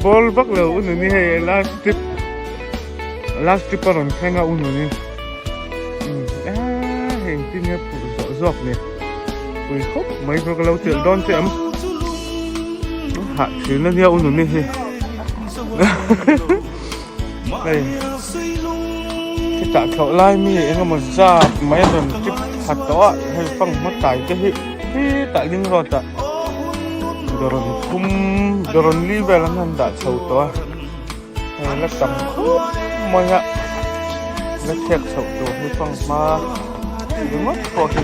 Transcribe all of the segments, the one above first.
Ball vak lo u nuni hei last trip last trip a rawn thleng a u nuni hei engtin nge phurh zawh zawk ni pui khawp mai chu ka lo chelh dawn che em hah thin ania u nuni hi hei khitah thlawh lai mi engemaw zat mai a rawn trip khat tawh a hei fanghma tai te hi khitah ling road ah dawrawn thum dawrawn li vel an han dah chho tawh a hei la tam khawp mai a la thlek chhoh tur hi fanghma ringawt pawh hi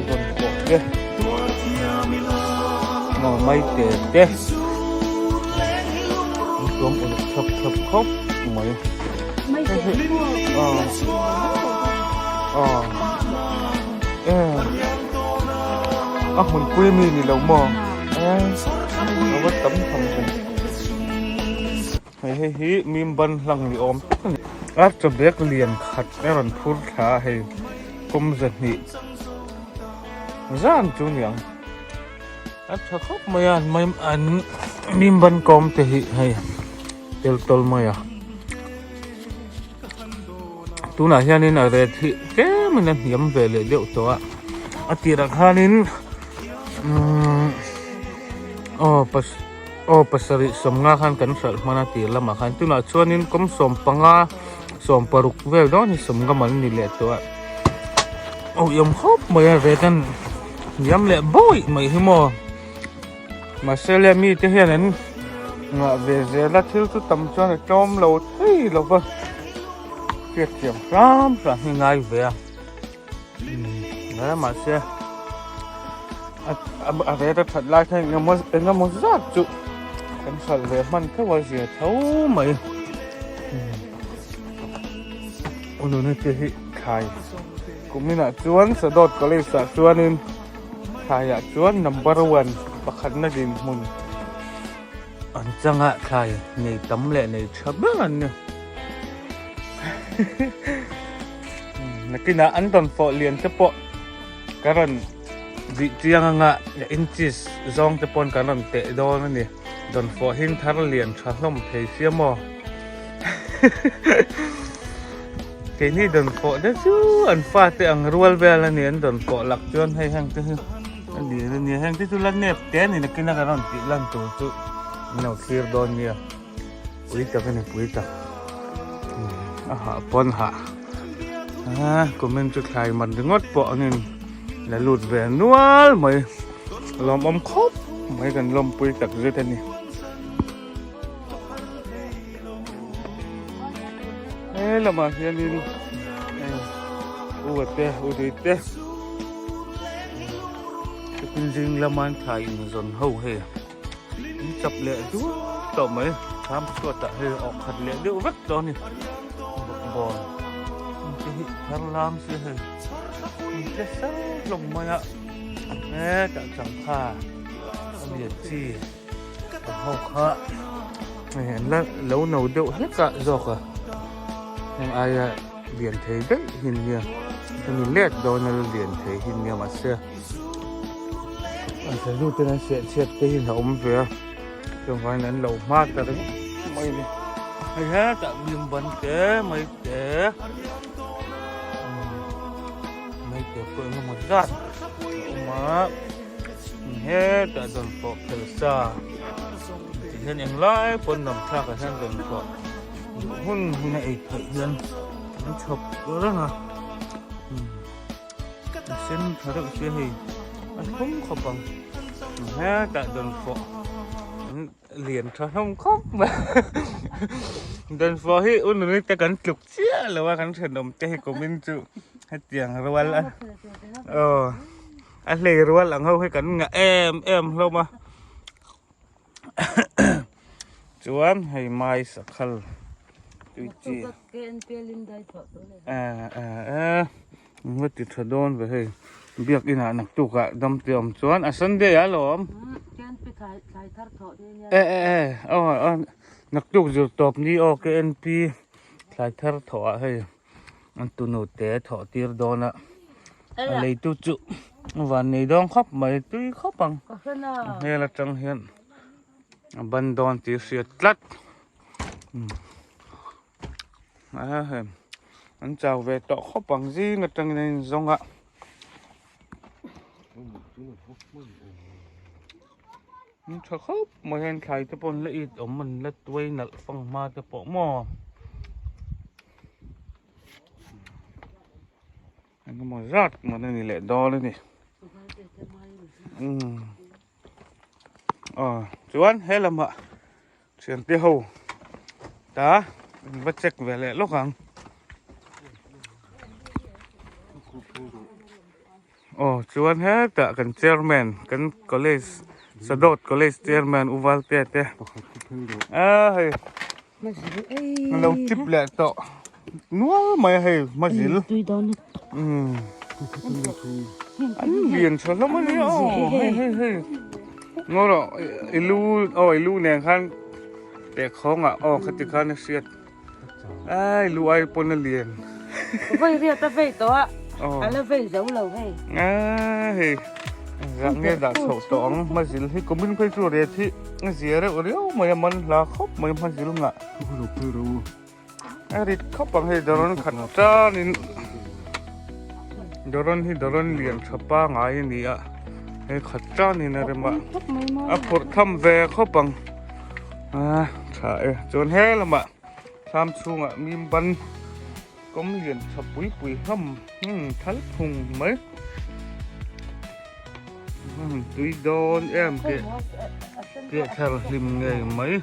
rawn pawh te maw mai te te an tuam uluk thlap thlap khawp mai aw a hmunpui mi ni lo maw a va tam tham ve hei hei hi mim ban hlang ni awm tak a ni a chaw bag lian khat a rawn phur thla a hei kawm zahnih zan chu ni ang a tha khawp mai a an mim ban kawm te hi hei tel tawl mai a. Tunah hianin a ret hi tlemin a hniam ve leh deuh tawh a a tirah khanin umm aw pas aw pasarih sawmnga khan kan hralh hman a tir lamah khan tunah chuanin kawm sawm panga sawm paruk vel dawn hi sawmnga man a ni leh tawh a aw iam khawp mai a ret an hniam leh bawih mai hi maw. Mahse le mite hian an ngah ve zel a thil chu tam chuan a tlawm lo thei lo va hriatthiam hram hram hi ngai ve a umm mahse a ret a that lai khan engemaw engemaw zat chu kan hralh ve hman theuh a zia tho mai u nuna te hi thlai kuminah chuan Sadawt college ah chuanin. Thlaiah chuan number one pakhatna dinhmun an chang a, thlai nei tam leh nei tha ber an ni. Nakinah an rawn fawh lian te pawh ka rawn bih chiang anga inches zawng te pawn kan rawn teh dawn a ni. Rawn fawh hin thar lian tha hlawm thei sia maw. Keini dawn pawh te chu an fate ang rual vel a ni an dawn pawh lak chuan hei heng te hi a lian a nia heng te chu la nep te a ni nakin a kan rawn tih lan tur chu an lo thlir dawn nia pui tak a ni pui tak a hah pawn hah a comment chu thlai man ringawt pawh an in la lut ve nual mai lawmawm khawp mai kan lawmpui tak zet a ni. He lamah hianin u te u dui te tukin zing lama an thlai inzawn ho hei an chap leh duai tawh mai thlam chhuatah hei awh khat leh deuh vek tawh a ni bawkbawn te hi thar lam se hei an tle sar hlawm mai a hetah changkha a lian chi. Ang ho kha hei an la lo no deuh hlek a zawk a heng aia lian thei daih hi nia hemi let dawn a la lian thei hi nia mahse an sazu ten an seh chhiat te hi a awm ve a chuvangin an lo hma ta ringawt mai a ni hei hetah hlim ban te mai te mai te pawh engemaw zat a awm a. Hetah dawn pawh phel sa tih hian englai pawn lam thlak ah hian dawn pawh duh hun hun a ei theih hian an chhawp reng a a sen tha reuh sia hei a thlum khawp ang hetah dawn pawh an lian tha hlawm khawp mai dawn pawh hi u nuni te kan tluk chiah lo a kan thenawm te hi kumin chu hetiang rual a aw. A hlei rual ang ho hi kan ngah em em hlawm a chuan hei mai sakhal tui chi nga ti tha dawn ve hei biak inah naktuk ah dam te awm chuan a sunday a lawm e e e aw aw naktuk zir tawp ni aw KNP thlai thar thawh ah hei. An tunu te thawh tir dawn a a leitu chu van nei dawn khawp mai tui khawp ang a hmel atang hian. A ban dawn tih hriat tlat a hei an chau ve tawh khawp ang zing atangin an inzawng a. An tha khawp mai hian thlai te pawh an la it awm an la tuai nalh fang hma te pawh maw. Engemaw zat man a ni leh dawn a ni. Umm aw chuan he lamah thiante ho ta an va check ve leh lawk ang. Aw chuan hetah kan chairman kan college Sadawt college chairman U Valtea te a hei a lo tip leh tawh nual mai a hei hmazil umm an lian tha hlawm a nia aw hei hei hei ngaw rawh i lu aw i lu nen khan tehkhawngah aw khati khan a hriat. Ai lu ai pawn a lian. Vei riat a vei tawh a. A la vei zo lo hei. A hei. Zah nge dah chhoh tawh ang hmazil hi kumin phei chu ret hi a zia reuh riau mai a man hla khawp mai hmazil ngah. A rit khawp ang hei dawrawn khat tanin dawrawn hi dawrawn lian tha pangai a ni a hei khat tanin a rem a a phurh tham ve khawp ang. A tha e chuan he lamah thlam chhungah mim ban kawm lian tha pui pui hlawm thal phung mai tui dawn em tih tih thar hlim ngei mai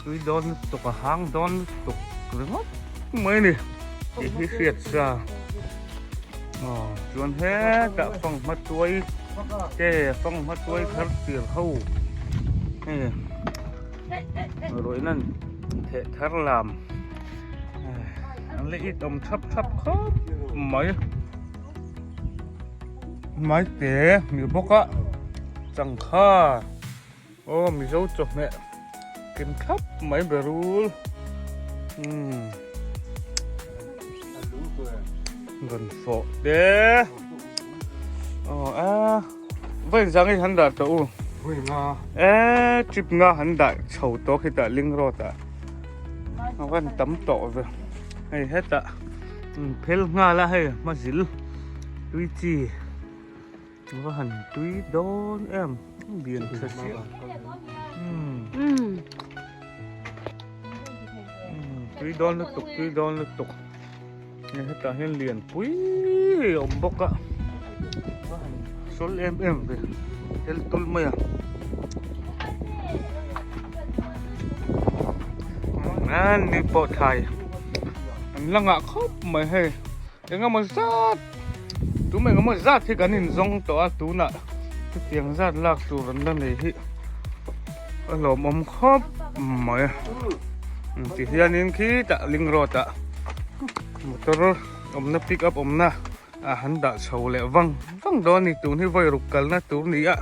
tui dawn lutuk a hang dawn lutuk ringawt mai ni tih hi hriat sa aw chuan hetah fanghma tuai te fanghma tuai thar tir ho hei rawih nan theh thar lam an la it awm thap thap khawp mai mai te mi bawk a changkha Aw Mizo chawhmeh kim thlap mai berul umm rawn fawh te aw a vawiin zang hi han dah tawh u e trip nga han dah chho tawh khitah link road ah a van tam tawh ve hei hetah phel nghal a hei hmazil tui chi. Va han tui dawn em lian tha sia tui dawn lutuk tui dawn lutuk hetah hian lian pui a awm bawk a va han sawl em em ve tel tul mai a an ni pawh thlai an la ngah khawp mai hei. Engemaw zat tum engemaw zat hi kan inzawng tawh a tunah hetiang zat lak tur an la nei hi a lawmawm khawp mai a ti hianin khitah link road ah motor awmna pick up awmna ah han dah chho leh vang vang dawn a ni tun hi vawi ruk kalna tur a ni a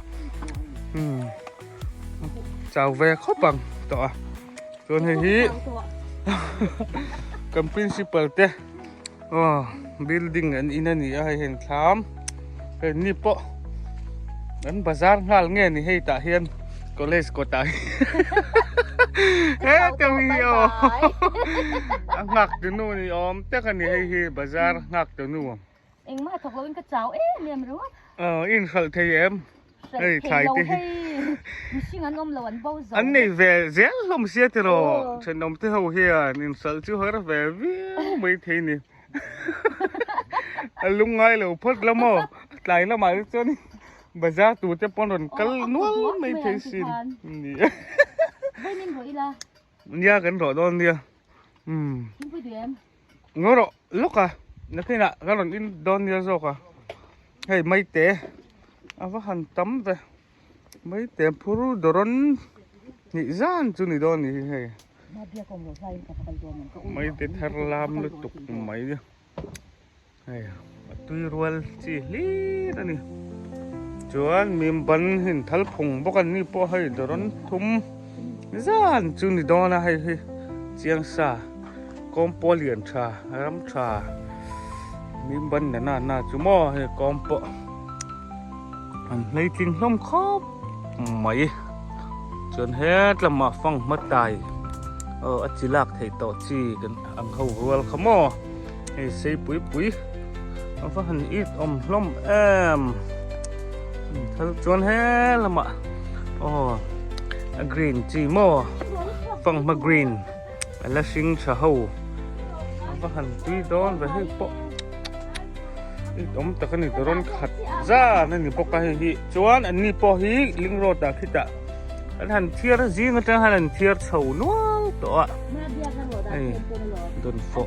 umm chau ve khawp ang tawh a chuan hei hi kan principal te. Aw building an in a ni a hei hian thlam hei ni pawh an bazar nghal nge ni hei tah hian college kawtah he te hi aw a nghak tu nu ni awm tak a ni hei hi bazar nghak tu nu engmah thawk lo in ka chau em em ringawt aw i inhralh thei em Hei thlai te hi mihring an awm lo an bo zo an nei ve zel hlawm sia tiraw thenawm te ho hian inhralh chu har ve viau mai thei ni a lungngai lo phawt la maw tlai lamah te chuan bazar tur te pawn rawn kal nual mai thei sin ni nia kan rawh dawn nia umm Ngaw rawh lawk a nakinah ka rawn in dawn nia zawk a hei maite a va han tam ve maite phur dawrawn hnih zan chu ni dawn ni hi hei maite thar lam lutuk mai hei a tui rual chi hlir a ni chuan mim ban hin thal phung bawk an ni pawh hei dawrawn thum zan chu ni dawn a hei hi chiang sa. Kawngpawh lian tha ram tha mim ban na na na chu maw hei kawngpawh an hleitling hlawm khawp mai. Chuan hetlamah fanghma tai aw a chi lak theih tawh chi kan ang ho rual kha maw hei sei pui pui a va han it awm hlawm em thal chuan helamah aw a green chi maw fanghma green a la hring tha ho a va han tui dawn ve hei pawh it awm tak a ni rawn khat zan a ni bawk a hei hi chuan an ni pawh hi ling road ah khitah an han thiar zing atang hian an thiar chho nual tawh a hei dawnfawh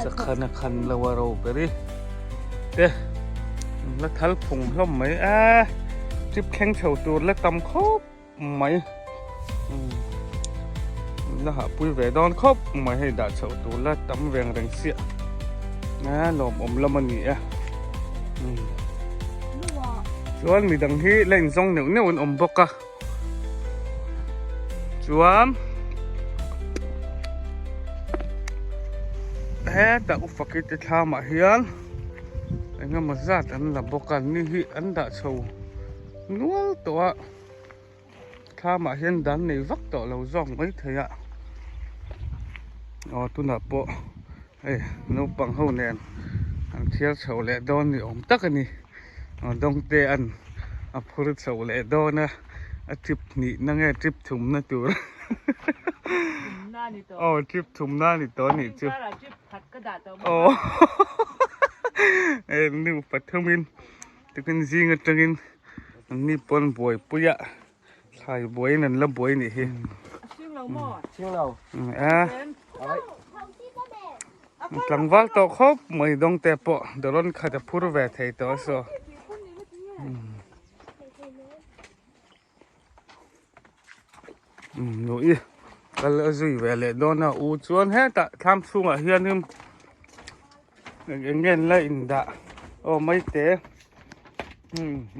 sakhan a khan lo a ro ber i te la thal phung hlawm mai a trip thleng chho tur la tam khawp mai la hah pui ve dawn khawp mai hei dah chhoh tur la tam veng reng siah a lawmawm lam a ni a chuan midang hi la inzawng neuh neuh an awm bawk a chuan hetah ufaki te thlamah hian engemaw zat an la bawk a ni hi an dah chho nual tawh a. Thlamah hian dan nei vak tawh lo zawk mai thei a aw tunah pawh hei naupang ho nen an thiar chho leh dawn ni awm tak a ni aw dawngte an a phur chho leh dawn a a trip hnih na nge trip thum na tur aw trip thum na ni tawh a nih chu aw hei nu pathumin. Tukin zing atangin an ni pawn buaipui a thlai buaiin an la buai nih hi. Tlangval tawh khawp mai dawng te pawh dawrawn khat a phur ve thei tawh a saw. Nuih kal a zui ve leh dawn a u chuan hetah thlam chhungah hianin eng eng nge an la indah aw maite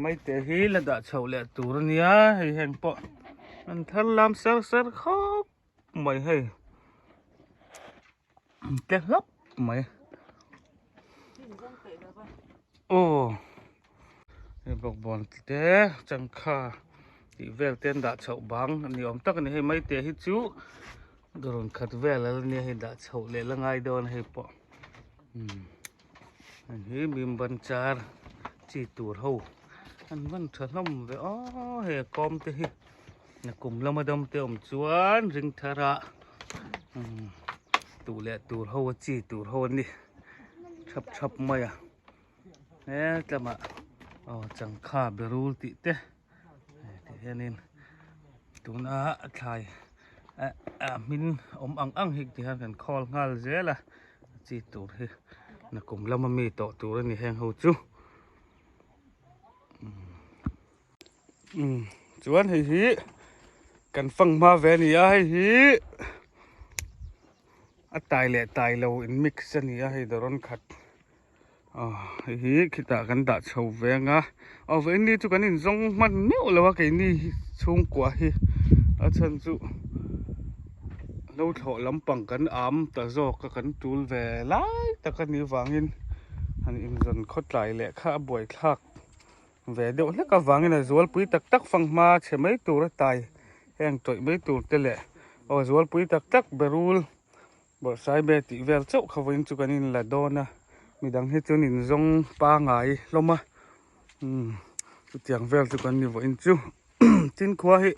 maite hi la dah chhoh leh tur a nia hei heng pawh an thar lam ser ser khawp mai hei. Te hlap mai aw hei bawkbawn te changkha tih vel te an dah chhoh bang a ni awm tak a ni hei maite hi chu dawrun khat vel a la nia hei dah chhoh leh la ngai dawn a hei pawh hei hi bimban char chi tur ho an van tha hlawm ve aw hei a kawm te hi. Kum lama dam te awm chuan ring thar a tuh leh tur ho a chi tur ho an ni thap thap mai a he tlamah aw changkha berul tih te tih hianin tuna a thlai a hmin awm ang ang hi ti hian kan khawl nghal zel a chi tur hi nakum lama mi tawh tur a ni heng ho chu. Chuan hei hi kan fang hma ve a ni a hei hi a tai leh tai lo in mix a ni a hei dawrawn khat aw hei hi khitah kan dah chho ve ang a aw vawiin chu kan inzawng hman meuh lo a keini chhungkua hi a chhan chu lo thlawh lampang kan am ta zawk a kan tul ve lai tak a nih vangin han inzawn khawtlai leh kha a buaithlak. Ve deuh hlek avangin a zualpui tak tak fanghma chhe mai tur a tai heng tawih mai tur te leh aw zualpui tak tak berul bawrhsai be tih vel chauh kha vawiin chu kan inla dawn a midang hi chuan inzawng pangai hlawm a umm chutiang vel chu kan ni vawiin chu tin khua hi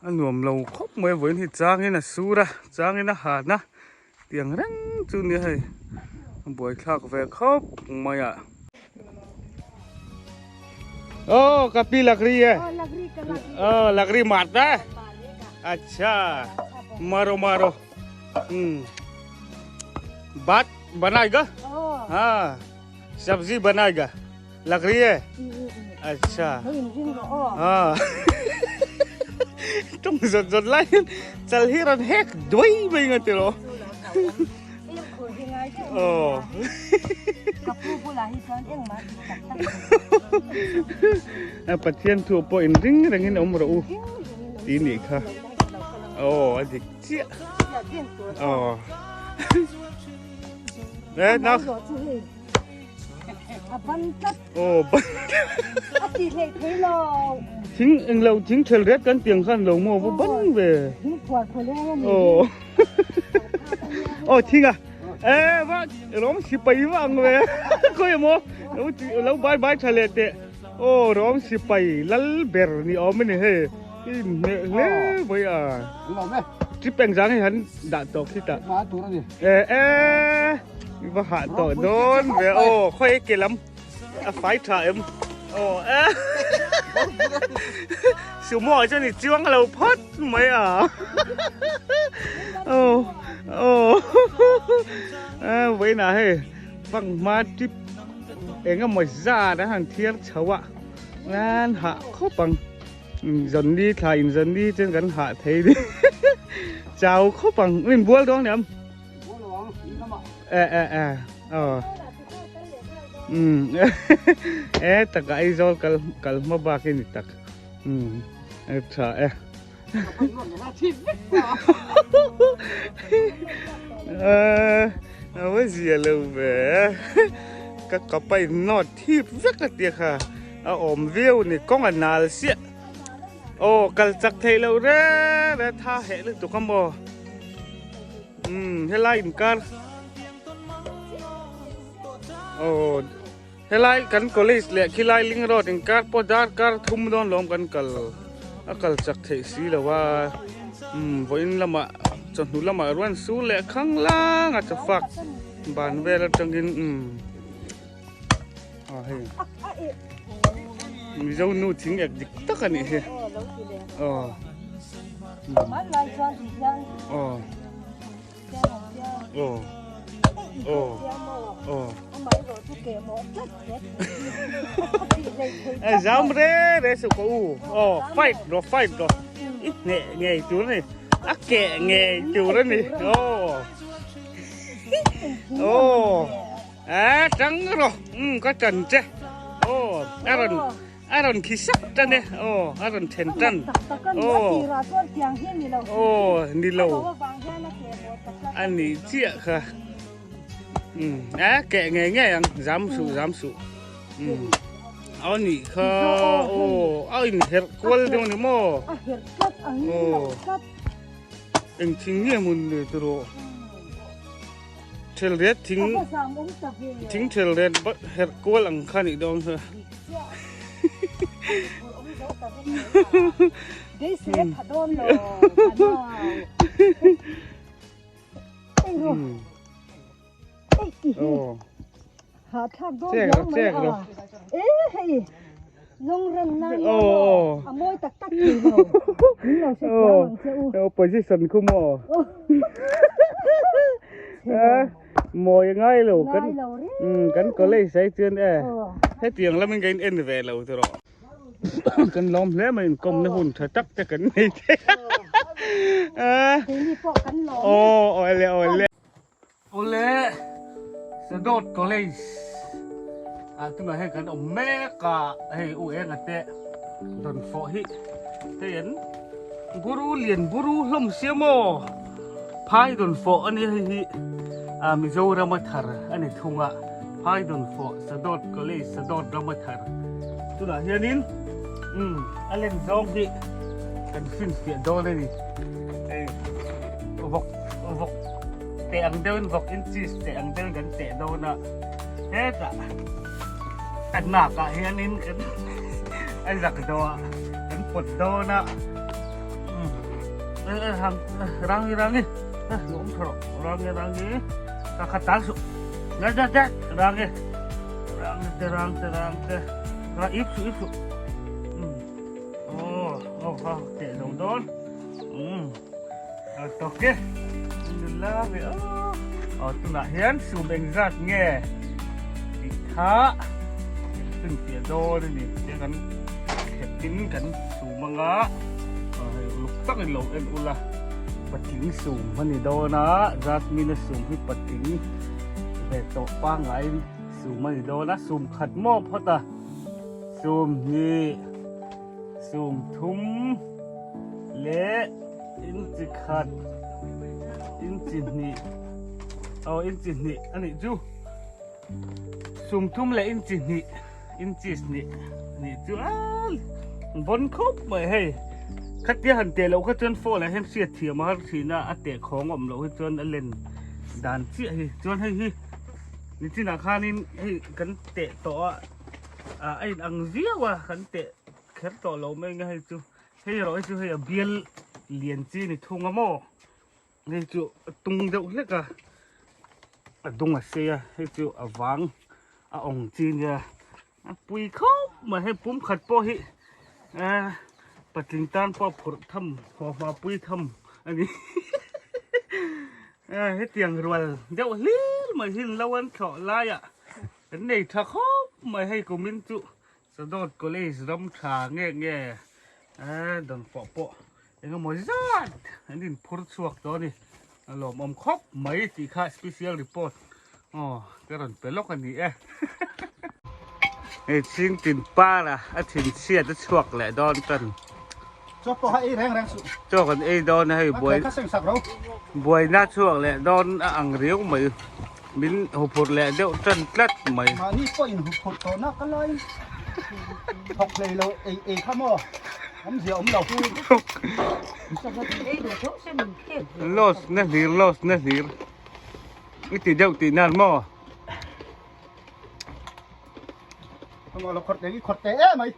a nuam lo khawp mai vawiin hi changin a sur a changin a han a tiang reng chu nia hei a buaithlak ve khawp mai a. Oh, kapi lakri hai. Oh, lakri marta hai. अच्छा मारो मारो बात बनाएगा हाँ सब्जी बनाएगा लकड़ी है अच्छा हाँ trong giật giật lại chal hi ran hek duai mai nga tiro oh Pathian thu pawh in ring rengin awm rawh u tih nih kha aw a dik chiah aw e na A ban tlat. Aw ban A ti hlei thei lo. Thing englo thing thel ret kan tiang khan lo maw va ban ve. Thing phuar khawleng a ni. Aw. Aw thing a. E va rawng sipai va ang ve. Khawi emaw lo lo bai bai tha leh teh. Aw rawng sipai lal ber ni awm a ni hei. I inhmeh hle mai a. Trip engzang hi han dah tawh khi tah. E e i va hah tawh dawn ve aw khawi ke lam a fai tha em aw e sumo ah chuan i chuang lo phawt mai a aw aw a vawiinah hei fanghma trip eng emaw zat a han thiar chho a an hah khawp ang. Zawn ni thla in zawn ni chuan kan hah thei ni chau khawp ang min bual dawn niam e e e aw um e taka Aizawl kal kal hma bak i ni tak um e tha e a va zia lo ve ka kapa in nawt thip vek a tia kha. A awm viau ni kawng a nal siah aw kal chak theih loh reng reng tha heh lutuk a maw umm helai inkar aw helai kan college leh khilai link road inkar pawh darkar thum dawn lawm kan kal a kal chak theih si lo a umm vawiin lamah chawhnu lamah ruan sur leh khang lang a chawfak ban vel atangin umm. Mizo nu thing ek dik tak a nih hi. Aw. Aw. Aw. Aw. Aw. Ai zam re re su ko u. Aw, fight ro fight ro. I hne ngei tur ni. A ke ngei tur ani. Aw. Aw. A tang rawh umm ka tan che aw a rawn a rawn khi sap tan e aw a rawn then tan aw aw ni lo a nih chiah kha umm a keh ngei ngei ang zam suh zam suh umm a nih kha aw a inherh kual deuh a ni maw aw engthing nge hmun le tiraw. Thel ret thing thing thel ret herh kual ang kha nih dawn kha. Chek ro chek ro. Aw position khu maw. Mawi ngai lo kan kan college ai chuan e hetiang lamin ka in en ve lo chu rawh kan lawm hle mai inkawm na hun tha tak te kan nei thei a aw awle awle awle Sadawt college ah tunah hian kan awm mek a hei u enga te rawn fawh hi hei an Buru lian buru hlawm sia maw? Phai dawn fawh a nia hei hi ah Mizoram a thar a ni thung a, Phai dawn fawh Sadawt College Sadawt ram a thar tunah hianin umm a len zawng hi kan finfiah dawn a ni hei vawk vawk teh ang deuhin vawk in cheese teh ang deuhin kan teh dawn a hetah a nakah hianin kan a zak dawh a kan pawt dawn a rangi rangi lawm tha rawh rangi rangi ka kha tal suh da da da rangi rangi te rang te rang te ra ip suh ip suh oh oh ha teh lo dawn A tawk e, nula ve aw. Aw tunah hian sum engzat nge tih kha finfiah dawn a ni. Tia kan thepin kan sum anga hei uluk takin lo en ula patling sum a ni dawn a, Jasmine a sum hi patling ve tawh pangngai sum a ni dawn a, sum khat maw phawt a, sum hnih. Sum thum leh inchi khat inchi hnih aw inchi hnih a nih chu sum thum leh inchi hnih inches hnih nih chu a Bon khawp mai hei. Khatia han teh loh kha chuan phone ah hian hriat thiam a har thin a, a teh khawng awm loh hi chuan a len dan chiah hi. Chuan hei hi nichinah khanin hei kan teh tawh a, ah a in ang viau a, kan teh kher tawh lo mai nge hei chu. Hei erawh hi chu hei a bial lian chi ni thung a maw. Hei chu a tung deuh hlek a, a dung a sei a, hei chu a vang a awng chi nia. A pui khawp mai hei pum khat pawh hi eh patling tan pawh a phurh tham haw hma pui tham a ni eh hetiang rual deuh hlir mai hi lo an thlawh laiah kan nei tha khawp mai hei kumin chu Sadawt College ram tha nge nge eh dawnfawh pawh engemaw zat an inphur chhuak tawh a ni a lawmawm khawp mai tih kha special report aw ka rawn pe lawk a ni e hei chhingtin para a thinchhiat a chhuak leh dawn tan Chaw pawh kha ei reng reng suh. Chaw kan ei dawn a hei buai Kha seng sak ro. Buaina chhuak leh dawn a ang riau mai min huphurh leh deuh tan tlat mai. Mahni pawh in huphurh tawh nak a lai thawk hlei lo ei ei kha maw awmzia awm lo. Loss na hlir loss na hlir i ti deuh tih nan maw. Khaw lo khawrh teh i khawrh teh em mai.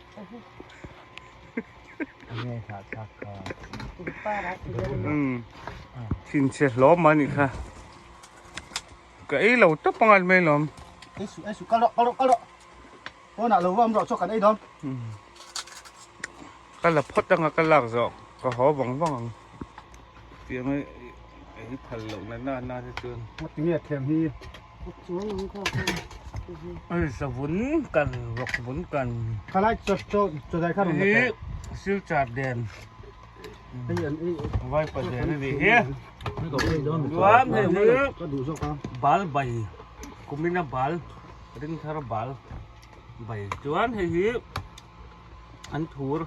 Thinchhe hlawm a nih kha. Ka ei lo tawp angan mai lawm. Ei suh ei suh kal rawh kal rawh kal rawh. Pawnah lo va awm rawh chaw kan ei dawn. Ka la phawt anga ka lak zawh ka haw vang vang ang. Tiang ei phal loh na na na te chuan. Ngatinge thiam hi. Hei savun kan rawk vun kan. Khalai chaw chaw chaw dai kha rawn la teh. Silchar den. Hei an ei vaipa den a nih hi. Chuan hei hi bal bai kumina bal ring thar bal bai chuan hei hi an thur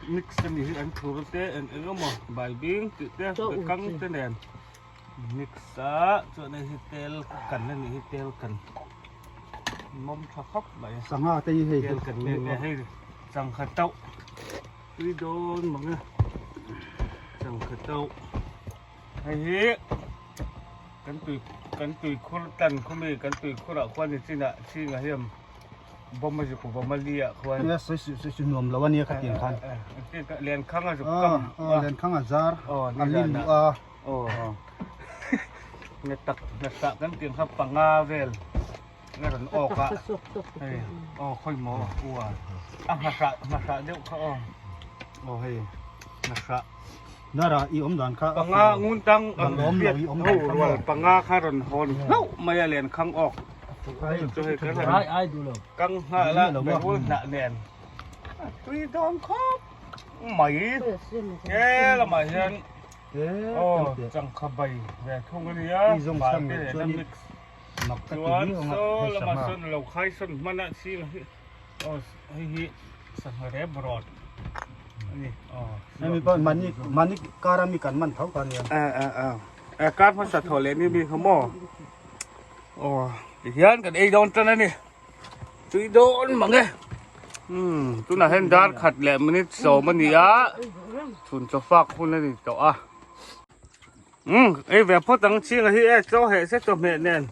mix a nih hi an thur te eng eng emaw bai bing tih te bekang te nen. Mix a chuan hei hi tel kan a nih hi tel kan mawm tha khawp mai sangha te hi hei tel kan nge nge hei changkha tauh tui dawn mang e changkha tauh hei hi kan tui kan tui khur tan khawmi kan tui khurah khuan ni chinah chhingah hian bawm a zuk vawm a li ah khuan nia sawi suh sawi suh nuam lo a nia khatiang khan lenkhang a zuk kam lenkhang a zar a lin luh a Aw na tak na tah kan tiang kha panga vel a rawn awk a hei aw khawi maw ua a nghahrah nghahrah deuh kha aw aw hei nghahrah nara i awm dan kha panga ngun tang ang hriat ho rual panga kha rawn hawn hlauh mai a len khang awk chu hei kan rawn kang nghal a berul hnah nen a tui dawn khawp mai he lamah hian Aw changkha bai ve thung a nia bal te nen a mix chuan saw lamah sawn lo khai sawn hman a chhing hi aw hei hi sangha rep rawt a ni aw hemi pawh mahni mahni kar ami kan man tho kha nia a a a a kar hmasa thaw leh ni mi kha maw aw tihian kan ei dawn tan a ni. Tui dawn mang e. Umm tunah hian dar khat leh minute sawm a ni a chhun chaw fak hun a ni tawh a. Umm ei ve phawt ang chhinga hi e chaw heh se chaw hmeh nen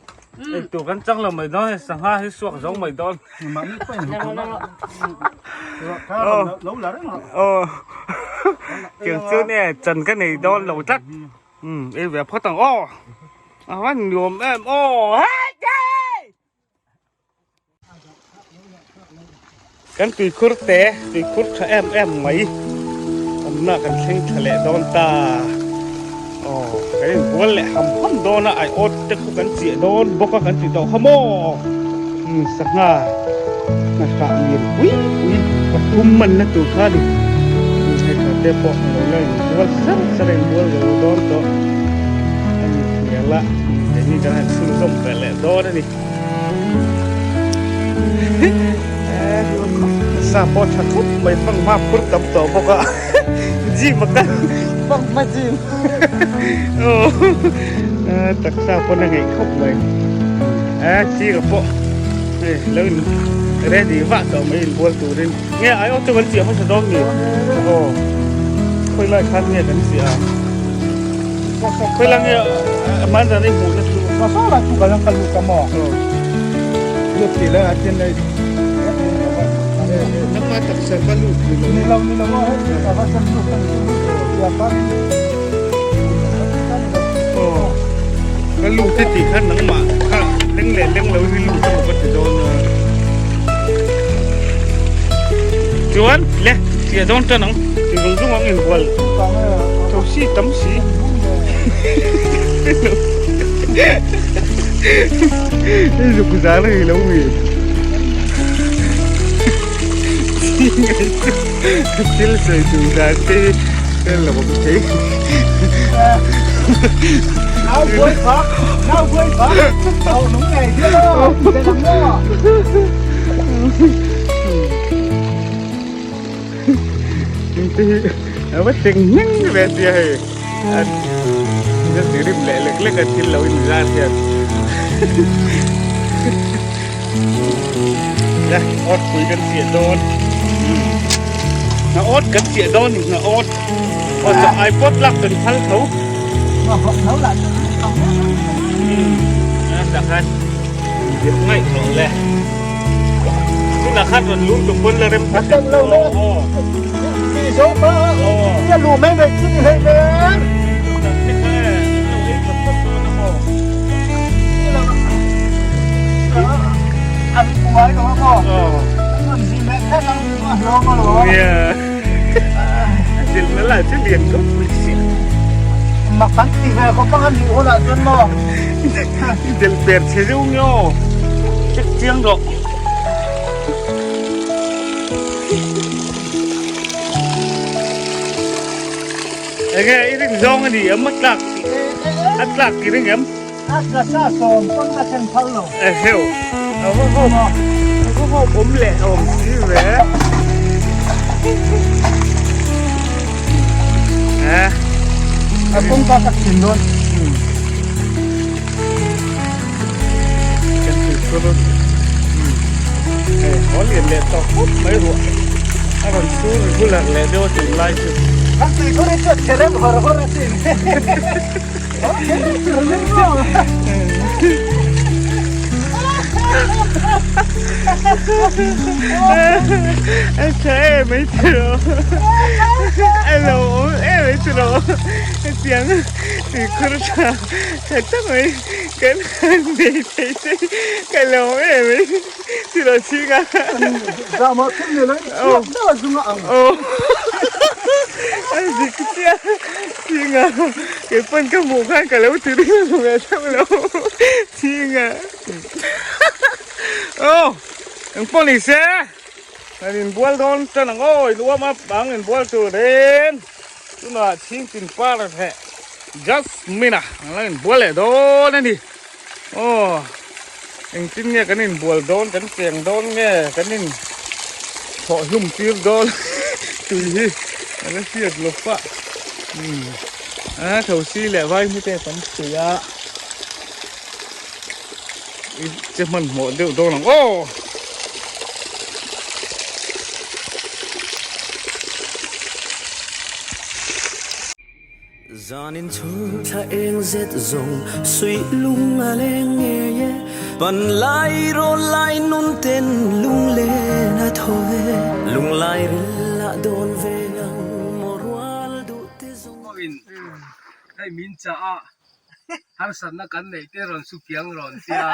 ei tur kan chang lo mai dawn e sangha hi suak zo mai dawn. Aw tiang chuan e chan ka nei dawn lo tlat. Umm ei ve phawt ang aw a van nuam em aw hei. Kan tuikhur te tuikhur tha em em mai awmna kan thleng tha leh dawn ta aw kan inbual leh ham ham dawn a aiawt te khu kan chiah dawn bawk a kan ti tawh kha maw umm sangha hnahrah lian pui pui pathum manna tur kha a ni hei tha te pawh a lo la inbual sar sar a inbual zo dawn tawh a ni hmel a keini kan han chhunzawm ve leh dawn a ni. Sa pawh tha khawp mai fanghma phur tam tawh bawk a gym a kal fanghma gym aw taksa pawn a ngeih khawp mai a chira pawh hei lo in Ready vah tawh mai inbual turin. Nge ai awt chu kan chiah hmasa dawn ni? Aw. Khawi lai khan nge kan chiah a? Khawi lai nge man zan i hmuhna chu? Saw lai chu ka lang ka lut a maw? Lut tih lai ah chuan hei. Nangma taksa ka lut ni lo. Ni lo ni lo aw hei ka va sen lut ka ni chu lut chiah khan. Aw. Ka lut te tih khan nangmah kha leng leh leng lo hi lut emaw ka ti dawn a. Chuan le chiah dawn tan ang ti zung zung ang inbual tho si tam si. Hei zuk zan a ni lo mi. Thil sawi tur dan te hi ka lo awm thei. Nau buai phak, nau buai phak, nau nung ngei hian aw, te lam maw. Te hi a va teng hleng ve sia hei. A ti rim leh lek lek a thil lo in zar hian. La awt pui kan chiah dawn. Nga awt kan chiah dawn ni nga awt. Awt chu ai pawt lak kan phal tho. Nga hawk tho lah chu ang A tak khan dip ngaih tawh le. Tunah khan rawn lum tum pawn la rem khat lo le. Ti zo pa. Tia lu mai mai chu ni hlei nen. An buai lo maw? An zi meh kher ang a hlawm alawm. Yeah. Zilh na lah chu lian khawp mai sia. Mak an ti ve khawp ang a nih hunah chuan maw? Delh per che zeuh nge aw. Check chiang rawh. Enge i ring zawng a ni em a tlak a tlak i ring em? A tla sa sawm pawn a thlen phal lo. Eheu a va hawp a va hawp awm leh awm si ve. Eh. A kawngka ka thin dawn. Kan thil phur hei haw lian leh tawh khawp mai ruah a rawn sur regular leh deuh a tunlai chu. Kan tui phur hi chuan che rem hawr hawr a sin. A tha em mai tiraw a lo awm em mai tiraw hetiang tuikhur tha tha tak mai kan han nei thei te ka lo awm em mai tiraw chhinga a zik chiah. Chhinga kei pawn ka hmuh khan ka lo ti ring ve theuh lo Chhinga aw engpawh ni se kan inbual dawn tan ang aw inuam a bang inbual turin tunah chhingtin par leh Jasmine a an lo inbual leh dawn a ni aw engtin nge kan inbual dawn kan cheng dawn nge kan in thawh hlum tir dawn tui hi a la hriat lo pah umm a thosi leh vaihmute tam pui a i che hmanhmawh deuh dawn ang aw. Zanin chhung thla eng zet zawng suih lung a leng ngei e, Pan lai rawn lai nun ten lunglen a tho e, Lunglai ril ah dawn ve ang maw rual duh te zawng. Pawhin hei min chah a, harsatna kan neih te rawn su kiang rawn tia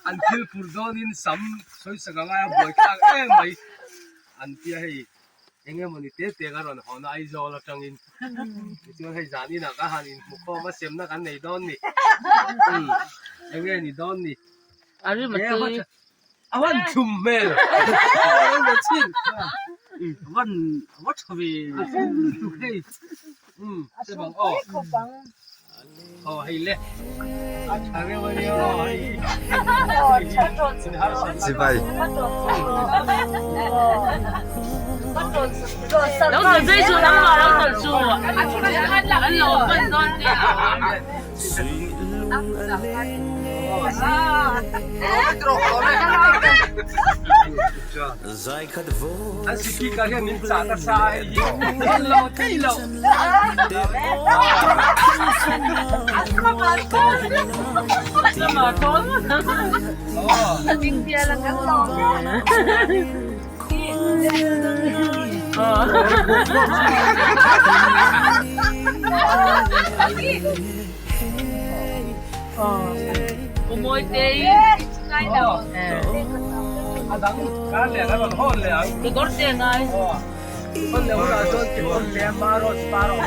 an thil phurh dawnin sam sawisak a ngai a buaithlak em mai an tia hei. Eng emawni te te ka rawn hawn a Aizawl atangin tichuan hei zan inah ka han inhmu khawm a semna kan nei dawn ni umm eng nge ni dawn ni A rim a tui a van thlum hmel a van a va tha ve a thlum lutuk hei umm che bang aw aw hei le a tha reuh a nia aw hei Chibai. Lo tawlh zui chu nangmah lo tawlh chu an lo pan dawn te a. An speaker hian min chah nasa a hei hi hman lo thei lo. A dang kar leh a rawn hawn leh ang. Kekawr te ngai. Hawn leh hunah chuan kekawr te a par aw chi par aw.